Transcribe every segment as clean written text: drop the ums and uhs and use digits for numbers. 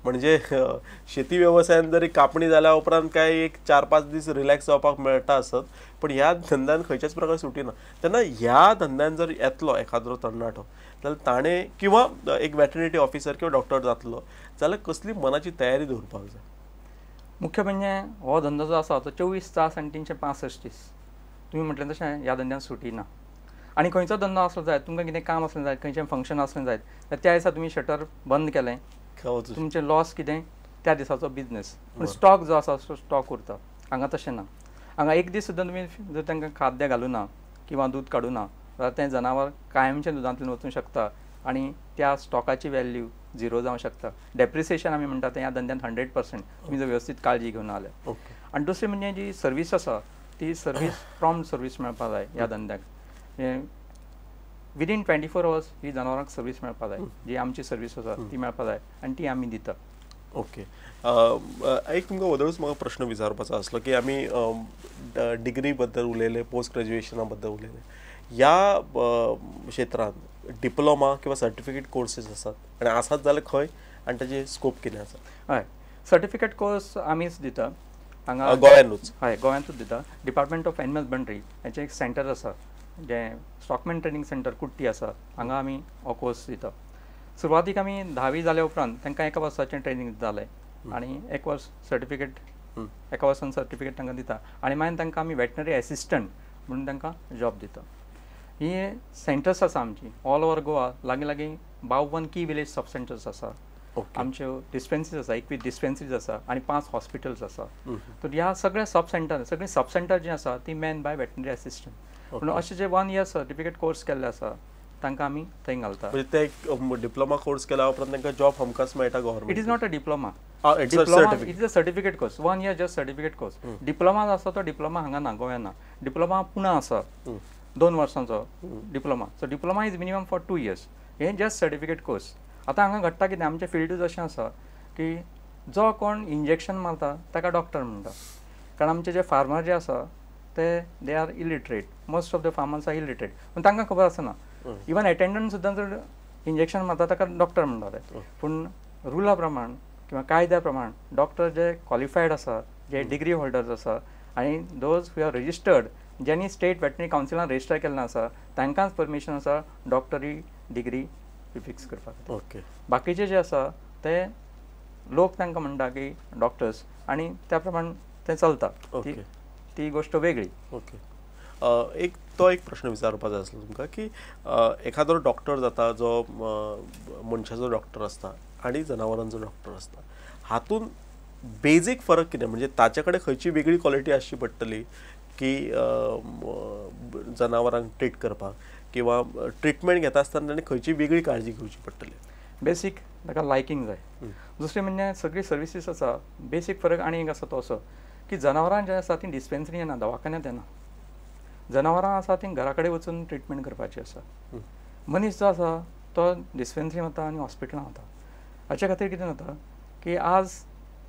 म्हणजे शेती वेवसायान जरी कापणी जाल्या उपरांत काय एक 4-5 दीस रिलॅक्स जावपाक मेळटा आसत, पण ह्या धंद्यान खंयच्याच प्रकार सुटी ना. तेन्ना ह्या धंद्यान जर येतलो एखादो तरणाटो जाल्यार ताणें किंवा एक वेटरनरी ऑफिसर किंवा डॉक्टर जातलो जाल्यार कसली मनाची तयारी दवरपाक जाय? मुख्य म्हणजे हो धंदो जो आसा तो 24 तास आनी 365 दीस. तुमी म्हटलें तशें ह्या धंद्यान सुटी ना. आनी खंयचो धंदो आसलो जायत, तुमकां कितें काम आसलें जायत, खंयचें फंक्शन आसलें जायत, त्या दिसा तुमी शटर बंद केलें, तुमचें लॉस कितें त्या दिसाचो बिजनेस, पूण स्टॉक जो आसा तो स्टॉक उरता. हांगा तशें ना. हांगा एक दीस सुद्दां तुमी जर तांकां खाद्य घालूं ना किंवा दूद काडूं ना जाल्यार तें जनावर कायमचें दुदांतल्यान वचूंक शकता आनी त्या स्टॉकाची वॅल्यू 0 जावंक शकता. डेप्रिसिएशन आमी म्हणटा तें ह्या धंद्यांत 100% तुमी जर व्यवस्थीत काळजी घेवन जाल्यार. आनी दुसरें म्हणजे जी सर्वीस आसा ती सर्वीस प्रॉम्प्ट सर्वीस मेळपाक जाय ह्या धंद्याक. विदीन 24 आवर्स ही जनावरांक सर्वीस मेळपाक जाय, जी आमची सर्वीस आसा ती मेळपाक जाय आनी ती आमी दिता. ओके, एक तुमकां वदळूच म्हाका प्रश्न विचारपाचो आसलो की आमी डिग्री बद्दल उलयले, पोस्ट ग्रेज्युएशना बद्दल उलयले, ह्या क्षेत्रांत डिप्लोमा किंवा सर्टिफिकेट कोर्सेस आसात आनी आसात जाल्यार खंय आनी ताजे स्कोप कितें आसा? हय, सर्टिफिकेट कोर्स आमीच दिता हांगा गोंयांतूच. हय, गोंयांतूच दिता. डिपार्टमेंट ऑफ एनिमल हजबंड्री हेचें एक सेंटर आसा, जें स्टॉकमॅन ट्रेनींग सेंटर कुट्टी आसा, हांगा आमी हो कोर्स दिता. सुरवातीक आमी 10वी जाल्या उपरांत तांकां 1 वर्साचें ट्रेनींग दिताले आनी 1 वर्स सर्टिफिकेट, 1 वर्सान सर्टिफिकेट तांकां दिता आनी मागीर तांकां आमी वेटनरी एसिस्टंट म्हणून तांकां जॉब दिता. ही सेंटर्स आसा आमची ऑल ओवर गोवा, लागीं लागीं 52 की विलेज सब सेंटर्स आसा. आमच्यो डिस्पेन्सरीज आसा, 21 डिस्पेन्सरीज आसा आनी 5 हॉस्पिटल्स आसा. तर ह्या सगळ्या सब सेंटर, सगळीं सब सेंटर जीं आसा ती मॅन बाय वेटनरी एसिस्टंट. पूण अशे जे 1 इयर सर्टिफिकेट कोर्स केल्ले आसा तांकां आमी थंय घालता. म्हणजे ते एक डिप्लोमा कोर्स केल्या उपरांत तांकां जॉब हमखास मेळटा government? It is not a diploma. Diploma it is a certificate course, 1 year just certificate course. Diploma जो आसा तो डिप्लोमा हांगा ना, गोव्यान ना. डिप्लोमा पुणा आसा, 2 वर्सांचो diploma. So diploma is minimum for 2 years. हें जस्ट सर्टिफिकेट कोर्स. आतां हांगा घडटा कितें, आमचें फिल्डूच अशें आसा की जो कोण इंजेक्शन मारता ताका डॉक्टर म्हणटा. कारण आमचे जे फार्मर जे आसा ते they are illiterate, most of the farmers are illiterate. पूण तांकां खबर आसना. इवन एटेंडंट सुद्दां जर इंजेक्शन मारता ताका डॉक्टर म्हणटा ते. पूण रुला प्रमाण किंवा कायद्या प्रमाण डॉक्टर जे क्वॉलिफायड आसा, जे डिग्री होल्डर्स आसा आनी those who are registered, ज्यांनी स्टेट वेटनरी कावन्सिलान रजिस्टर केल्लें आसा तांकांच परमिशन आसा डॉक्टरी डिग्री फिक्स करपाक. ओके, बाकीचे जे आसा ते लोक तांकां म्हणटा की डॉक्टर्स आनी त्या प्रमाण तें चलता. ती गोश्ट वेगळी. ओके, एक तो एक प्रश्न विचारपाचो आसलो तुमकां की एखादो डॉक्टर जाता जो मनशाचो डॉक्टर आसता आनी जनावरांचो डॉक्टर आसता, हातून बेजीक फरक कितें? म्हणजे ताचे कडेन खंयची वेगळी क्वॉलिटी आसची पडटली की जनावरांक ट्रीट करपाक, किंवा ट्रिटमेंट घेता आसतना ताणें खंयची वेगळी काळजी घेवची पडटली? बेसीक ताका लायकींग जाय. दुसरें म्हणजे सगळी सर्विसीस आसा. बेसीक फरक आनी एक आसा तो असो की जनावरां जे आसा तीं डिस्पेन्सरी येना, दवाखान्यांत येना. जनावरां आसा तीं घरा कडेन वचून ट्रिटमेंट करपाची आसा. मनीस जो आसा तो डिस्पेन्सरी वता आनी हॉस्पिटलां वता. हाचे खातीर कितें जाता की आज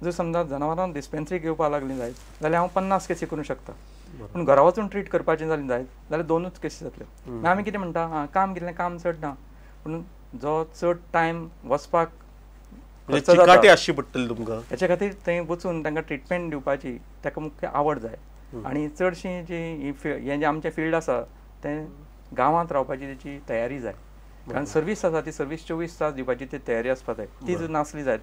जर समजा जनावरां डिस्पेन्सरी घेवपाक लागलीं जायत जाल्यार हांव 50 केसी करूंक शकता, पूण घरा वचून ट्रीट करपाचें जालें जायत जाल्यार 2च केसी जातल्यो. मागीर आमी कितें म्हणटा, आं काम कितलें, काम चड ना, पूण जो चड टायम वचपाक आसची पडटली तुमकां, हेचे खातीर थंय वचून तांकां ट्रिटमेंट दिवपाची ताका मुख्य आवड जाय. आनी चडशीं जी हें जें आमचें फिल्ड आसा तें गांवांत रावपाची तेची तयारी जाय. कारण सर्वीस आसा ती सर्वीस 24 तास दिवपाची ती तयारी आसपाक जाय. ती जर नासली जायत,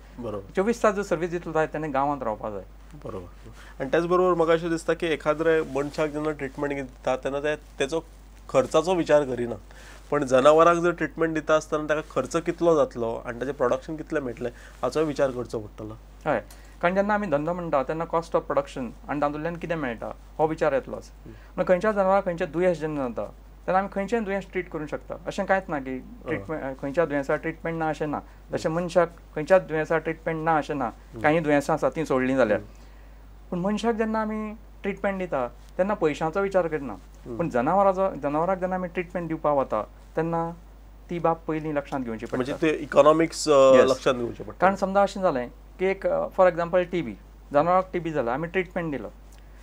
24 तास जर सर्वीस दितलो जायत तेन्ना गांवांत रावपाक जाय. बरोबर. आनी त्याच बरोबर म्हाका अशें दिसता की एखाद्रे मनशाक जेन्ना ट्रिटमेंट दिता तेन्ना तेचो खर्चाचो विचार करिना, पण जनावरांक जर ट्रिटमेंट दिता आसतना ताका खर्च कितलो जातलो आनी ताचें प्रोडक्शन कितलें मेळटलें हाचोय विचार करचो पडटलो. हय, कारण जेन्ना आमी धंदो म्हणटा तेन्ना कॉस्ट ऑफ प्रोडक्शन आनी तातूंतल्यान कितें मेळटा हो विचार येतलोच. पूण खंयच्या जनावराक खंयचें दुयेंस जेन्ना जाता तेन्ना आमी खंयचें दुयेंस ट्रीट करूंक शकता. अशें कांयच ना की ट्रिटमेंट खंयच्या दुयेंसा ट्रिटमेंट ना अशें ना. जशें मनशाक खंयच्याच दुयेंसा ट्रिटमेंट ना अशें ना, कांय दुयेंसां आसा तीं सोडलीं जाल्यार. पूण मनशाक जेन्ना आमी ट्रिटमेंट दिता तेन्ना पयशांचो विचार करना, पूण जनावराक जेन्ना आमी ट्रिटमेंट दिवपाक वता तेन्ना ती बाब पयलीं लक्षांत घेवची पडटा. म्हणजे ते इकॉनॉमिक्स लक्षांत घेवचें पडटा. कारण समजा अशें जालें की एक फॉर एग्जाम्पल टीबी, जनावराक टीबी जाला, आमी ट्रिटमेंट दिलो,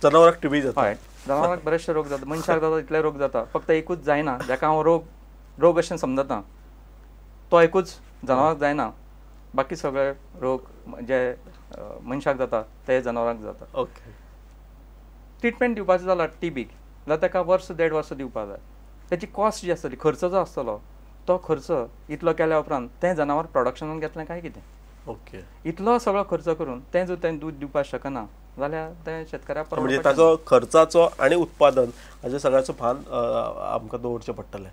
जनावराक टीबी जाता. हय, जनावराक बरेचशे रोग जाता, मनशाक जाता इतले रोग जाता, फक्त एकूच जायना जाका हांव रोग रोग अशें समजता तो एकूच जनावराक जायना, बाकी सगळे रोग जे मनशाक जाता ते जनावरांक जाता. ओके. ट्रिटमेंट दिवपाचें जाल्यार टीबीक जाल्यार ताका वर्स 1.5 वर्स दिवपाक जाय. ताची कॉस्ट जी आसतली, खर्च जो आसतलो तो खर्च इतलो केल्या उपरांत तें जनावर प्रोडक्शनान घेतलें काय कितें. ओके. इतलो सगळो खर्च करून तें जर तें दूद दिवपाक शकना जाल्यार तें शेतकऱ्याक म्हणजे ताजो खर्चाचो आनी उत्पादन हाजे सगळ्याचो भान आमकां दवरचें पडटलें.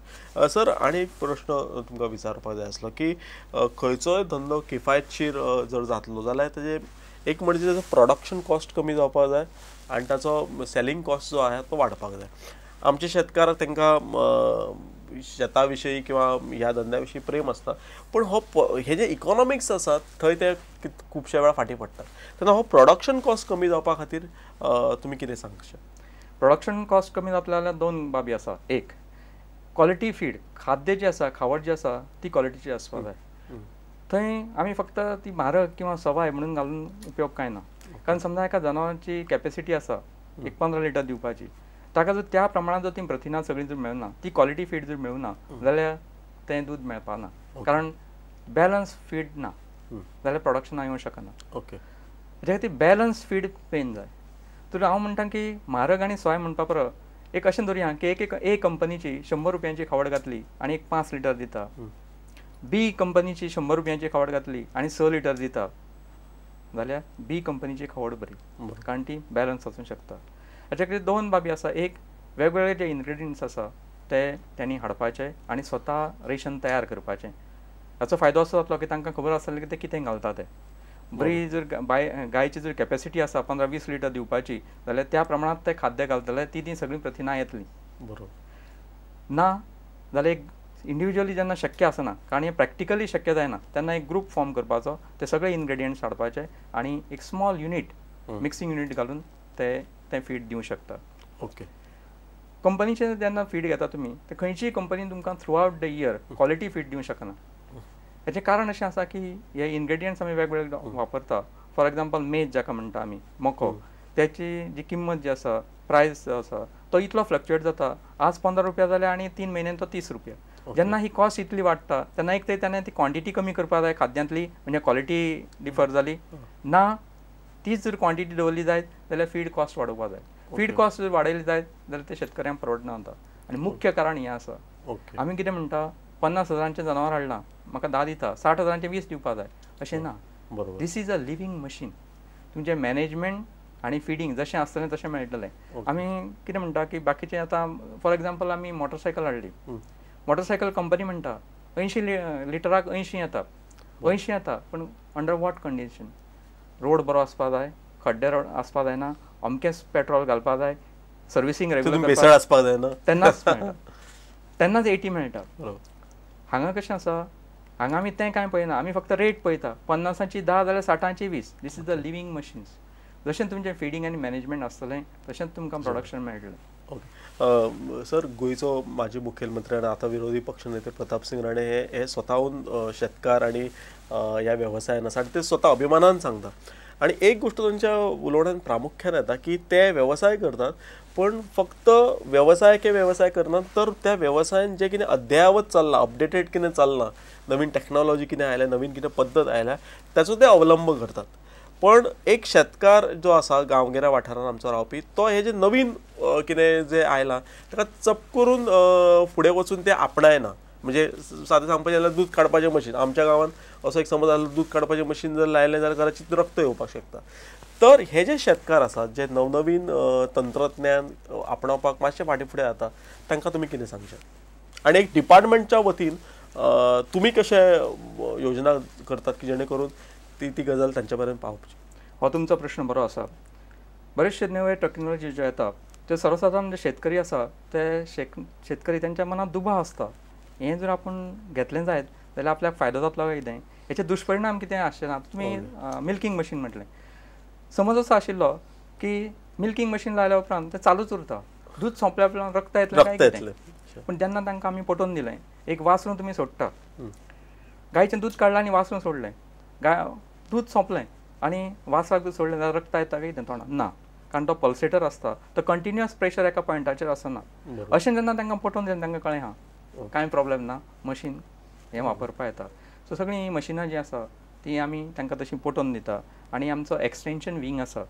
सर आनी एक प्रश्न तुमकां विचारपाक जाय आसलो की खंयचोय धंदो किफायतशीर जर जातलो जाल्यार ताजे एक म्हणजे ताजो प्रोडक्शन कॉस्ट कमी जावपाक जाय आनी ताचो सेलिंग कॉस्ट जो आहा तो वाडपाक जाय. आमचे शेतकार तांकां शेता विशयी किंवा ह्या धंद्या विशीं प्रेम आसता, पूण हो हे जे इकॉनॉमिक्स आसात थंय ते खुबशे वेळार फाटीं पडटात. तेन्ना हो प्रोडक्शन कॉस्ट कमी जावपा खातीर तुमी कितें सांगशे? प्रोडक्शन कॉस्ट कमी जातले जाल्यार दोन बाबी आसा. एक, क्वॉलिटी फीड, खाद्य जें आसा, खावड जी आसा ती क्वॉलिटीची आसपाक जाय. थंय आमी फक्त ती म्हारग किंवा सवाय म्हणून घालून उपयोग कांय ना. कारण समजा एका जनावरांची कॅपेसिटी आसा एक 15 लिटर दिवपाची, ताका जर त्या प्रमाणांत जर ती प्रथिनां सगळीं जर मेळना, ती क्वॉलिटी फीड जर मेळना जाल्यार तें दूद मेळपा ना. कारण बॅलन्स फीड ना जाल्यार प्रोडक्शनाक येवंक शकना. ओके. तेच्या खातीर बॅलन्स फीड पेन जाय. तर हांव म्हणटा की म्हारग आनी सोय म्हणपा परस एक अशें धरुया की एक ए कंपनीची 100 रुपयांची खावड घातली आनी एक 5 लिटर दिता, बी कंपनीची 100 रुपयांची खावड घातली आनी 6 लिटर दिता जाल्यार बी कंपनीची खावड बरी, कारण ती बॅलन्स आसूंक शकता. हाच्या खातीर दोन बाबी आसा. एक, वेगवेगळे जे इन्ग्रेडियंट्स आसा ते त्यांनी हाडपाचे आनी स्वता रेशन तयार करपाचें. हाचो फायदो असो जातलो की तांकां खबर आसतलें की ते कितें घालता ते. बरी जर गायची जर कॅपेसिटी आसा 15-20 लिटर दिवपाची जाल्यार त्या प्रमाणांत ते खाद्य घालतले, ती तीं सगळीं प्रथिनां येतलीं. बरोबर. ना जाल्यार एक इंडिविज्युअली जेन्ना शक्य आसना, कारण हें प्रॅक्टिकली शक्य जायना, तेन्ना एक ग्रूप फॉर्म करपाचो, ते सगळे इन्ग्रेडियंट्स हाडपाचे आनी एक स्मॉल युनीट, मिक्सिंग युनीट घालून ते फीड दिवं शकता. ओके. कंपनीचे जेन्ना फीड घेता तुमी, ते खंयचीय कंपनी तुमकां throughout the year quality feed दिवंक शकना. हेचें कारण अशें आसा की हे इन्ग्रेडियंट्स आमी वेगवेगळे वापरता. फॉर एग्जाम्पल मेज जाका म्हणटा आमी, मको, त्याची जी किंमत जी आसा, प्रायस जो आसा तो इतलो फ्लक्चुएट जाता. आज 15 रुपया जाल्यार आनी 3 म्हयन्यान तो 30 रुपया. जेन्ना ही कॉस्ट इतली वाडटा तेन्ना एक तर तेन्ना ती क्वॉन्टिटी कमी करपाक जाय खाद्यांतली, म्हणजे क्वॉलिटी डिफर जाली ना. तीच जर क्वॉन्टिटी दवरली जायत जाल्यार फीड कॉस्ट वाडोवपाक जाय. फीड कॉस्ट जर वाडयली जायत जाल्यार ते शेतकऱ्यांक परवडना जाता. आनी मुख्य कारण हें आसा, आमी कितें म्हणटा, 50 हजारांचें जनावर हाडलां, म्हाका 10 दिता, 60 हजारांचें 20 दिवपाक जाय, अशें ना. This is a living machine. तुमचें मॅनेजमेंट आनी फिडींग जशें आसतलें तशें मेळटलें. आमी कितें म्हणटा की बाकीचें आतां फॉर एग्जाम्पल आमी मोटरसायकल हाडली, मोटरसायकल कंपनी म्हणटा 80 लिटराक 80 येता, 80 येता, पूण अंडर what condition? Road बरो आसपा जाय, खड्डे आसपा जायना, अमकेंच पेट्रोल घालपा जाय, सर्विसींग रेगुलर भेसळ आसपाक जायना, तेन्नाच मेळटा, तेन्नाच 80 मेळटा. हांगा कशें आसा, हांगा आमी तें कांय पळयना, आमी फक्त रेट पळयता. 50ची 10 जाल्यार 60ची 20. This is the living machines. जशें तुमचें फिडींग आनी मॅनेजमेंट आसतलें तशेंच तुमकां प्रोडक्शन मेळटलें. ओके सर, गोंयचो माजी मुखेलमंत्री आनी आतां विरोधी पक्षनेते प्रताप सिंग राणे हे स्वताहून शेतकार आनी ह्या वेवसायान आसा आनी ते स्वता अभिमानान सांगता. आनी एक गोश्ट तांच्या उलोवण्यान प्रामुख्यान येता की ते वेवसाय करतात, पण फक्त वेवसाय के वेवसाय करनात, तर त्या वेवसायान जे कितें अद्यावत चल्लां, अपडेटेड कितें चल्लां, नवीन टॅक्नॉलॉजी कितें आयल्या, नवीन कितें पद्दत आयल्या, ताचो ते अवलंब करतात. पण एक शेतकार जो आसा गांवगिऱ्या वाठारान आमचो रावपी, तो हे जे नवीन कितें जें आयलां ताका चप करून फुडें वचून ते आपणायना. म्हणजे सादें सांगपाचें जाल्यार दूद काडपाचें मशीन, आमच्या गांवांत असो एक समज जाल्यार दूद काडपाचें मशीन जर लायलें जाल्यार घराची रक्त येवपाक शकता. तर हे जे शेतकार आसात जे नवनवीन तंत्रज्ञान आपणावपाक मातशे फाटीं फुडें जाता, तांकां तुमी कितें सांगशात? आनी एक डिपार्टमेंटच्या वतीन तुमी कशे योजना करतात की जेणे करून ती ती गजाल तांच्या पर्यंत पावची? हो तुमचो प्रश्न बरो आसा. बरेचशे नवे टेक्नॉलॉजी ज्यो येता त्यो सर्वसाधारण जे शेतकरी आसा ते शेतकरी तांच्या मनांत दुबाव आसता, हें जर आपूण घेतलें जायत जाल्यार आपल्याक फायदो जातलो काय कितें, हेचे दुश्परिणाम कितें आसचे ना. तुमी मिल्किंग मशीन म्हटलें, समज असो आशिल्लो की मिल्किंग मशीन लायल्या उपरांत तें चालूच उरता, दूद सोंपल्या उपरांत रक्त येतलें काय कितें. पूण जेन्ना तांकां आमी पटोवन दिलें, एक वासरूं तुमी सोडटा, गायचें दूद काडलें आनी वासरूं सोडलें, गाय दूद सोंपलें आनी वासराक दूद सोडलें जाल्यार रक्त येता काय कितें तोंडाक ना, कारण तो पल्सेटर आसता, तो कंटिन्युअस प्रेशर एका पॉयंटाचेर आसना. अशें जेन्ना तांकां पटोवन दिलें तांकां कळ्ळें हां कांय प्रॉब्लेम ना, मशीन हें वापरपाक येता. सो सगळीं मशिनां जीं आसा ती आमी तांकां तशी पटोवन दिता. आनी आमचो एक्सटेंशन विंग आसा,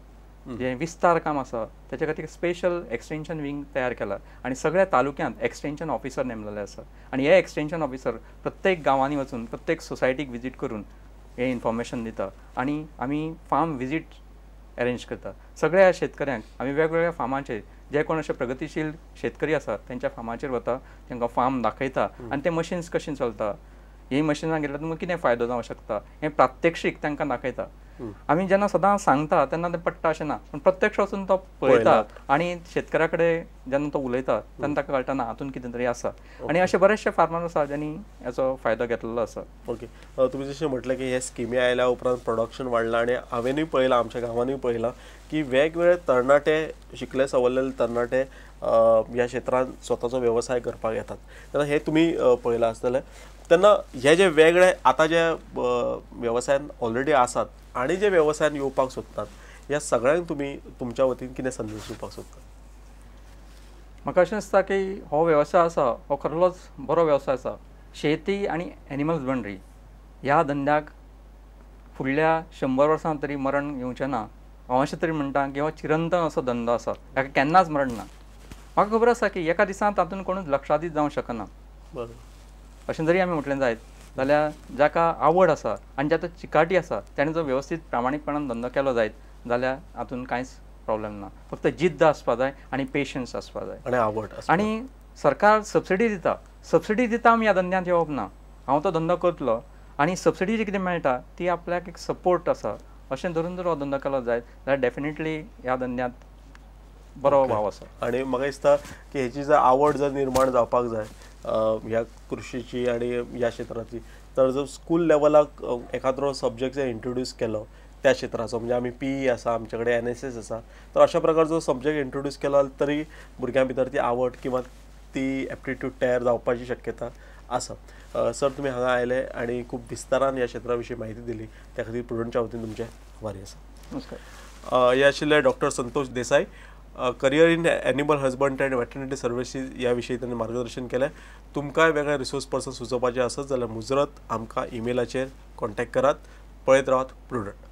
जें विस्तार काम आसा तेच्या खातीर स्पेशल एक्सटेंशन विंग तयार केला आनी सगळ्या तालुक्यांत एक्सटेंशन ऑफिसर नेमलेले आसा. आनी हे एक्सटेंशन ऑफिसर प्रत्येक गांवांनी वचून प्रत्येक सोसायटीक विजीट करून हे इन्फॉर्मेशन दिता. आनी आमी फार्म विजीट अरेंज करता. सगळ्या शेतकऱ्यांक आमी वेगवेगळ्या फार्माचेर जे कोण अशे प्रगतीशील शेतकरी आसात तेंच्या फार्माचेर वता, तांकां फार्म दाखयता आनी ते मशीन्स कशी चलता, ही मशिनां घेतल्यार तुमकां कितें फायदो जावंक शकता हें प्रात्यक्षीक तांकां दाखयता. आमी जेन्ना सदां सांगता तेन्ना तें पडटा अशें ना, पूण प्रत्यक्ष वचून तो पळयता आनी शेतकऱ्या कडेन जेन्ना तो उलयता तेन्ना ताका कळटा ना हातून कितें तरी आसा. आनी अशे बरेचशे फार्मर आसा ज्यांनी हेचो फायदो घेतलेलो आसा. ओके, तुमी जशें म्हटलें की हे स्किमी आयल्या उपरांत प्रोडक्शन वाडलां आनी हांवेनूय पळयलां, आमच्या गांवांनूय पळयलां की वेगवेगळे तरणाटे, शिकले सवरलेले तरणाटे ह्या क्षेत्रांत स्वताचो वेवसाय करपाक येतात. तेन्ना हे तुमी पळयलां आसतलें. तेन्ना हे जे वेगळे आतां जे वेवसायान ऑलरेडी आसात आनी जे वेवसायान येवपाक सोदतात ह्या सगळ्यांक तुमी तुमच्या वतीन कितें संदेश दिवपाक सोदतात? म्हाका अशें दिसता की हो वेवसाय आसा हो खरोच बरो वेवसाय आसा. शेती आनी एनिमल हजबंड्री ह्या धंद्याक फुडल्या 100 वर्सां तरी मरण येवचें ना. हांव अशें तरी म्हणटा की हो चिरंतन असो धंदो आसा, हाका केन्नाच मरण ना. म्हाका खबर आसा की एका दिसान तातूंत कोणूच लक्षादीत जावंक शकना. अशें जरी आमी म्हटलें जायत जाल्यार जाका आवड आसा आनी जाका चिकाटी आसा ताणें जर वेवस्थीत प्रामाणीकपणान धंदो केलो जायत जाल्यार हातूंत कांयच प्रॉब्लेम ना. फक्त जिद्द आसपा जाय आनी पेशन्स आसपा जाय आनी आवड. आनी सरकार सबसिडी दिता, सबसिडी दिता आमी ह्या धंद्यांत येवप ना. हांव तो धंदो करतलो आनी सबसिडी जी कितें मेळटा ती आपल्याक एक सपोर्ट आसा अशें धरून जर हो धंदो केलो जायत जाल्यार डेफिनेटली ह्या धंद्यांत बरो भाव आसा. आनी म्हाका दिसता की हेची जर आवड जर निर्माण जावपाक जाय ह्या कृशीची आनी ह्या क्षेत्राची, तर जर स्कूल लेवलाक एखाद्रो सब्जेक्ट जर इंट्रोड्यूस केलो त्या क्षेत्राचो, म्हणजे आमी पीई आसा, आमचे कडेन NSS आसा, तर अशा प्रकारचो सब्जेक्ट इंट्रोड्यूस केलो तरी भुरग्यां भितर ती आवड किंवा ती एप्टिट्यूड तयार जावपाची शक्यता आसा. सर, तुमी हांगा आयले आनी खूब विस्तारान ह्या क्षेत्रा विशीं म्हायती दिली, त्या खातीर प्रुडंटच्या वतीन तुमचे आभारी आसा. नमस्कार. हे आशिल्ले doctor Santosh Desai, career in animal husbandry and veterinary services ह्या विशीं तांणी मार्गदर्शन केलें. तुमकांय वेगळे रिसोर्स पर्सन सुचोवपाचे आसत जाल्यार मुजरत आमकां इमेलाचेर कॉन्टेक्ट करात. पळयत रावात प्रुडंट.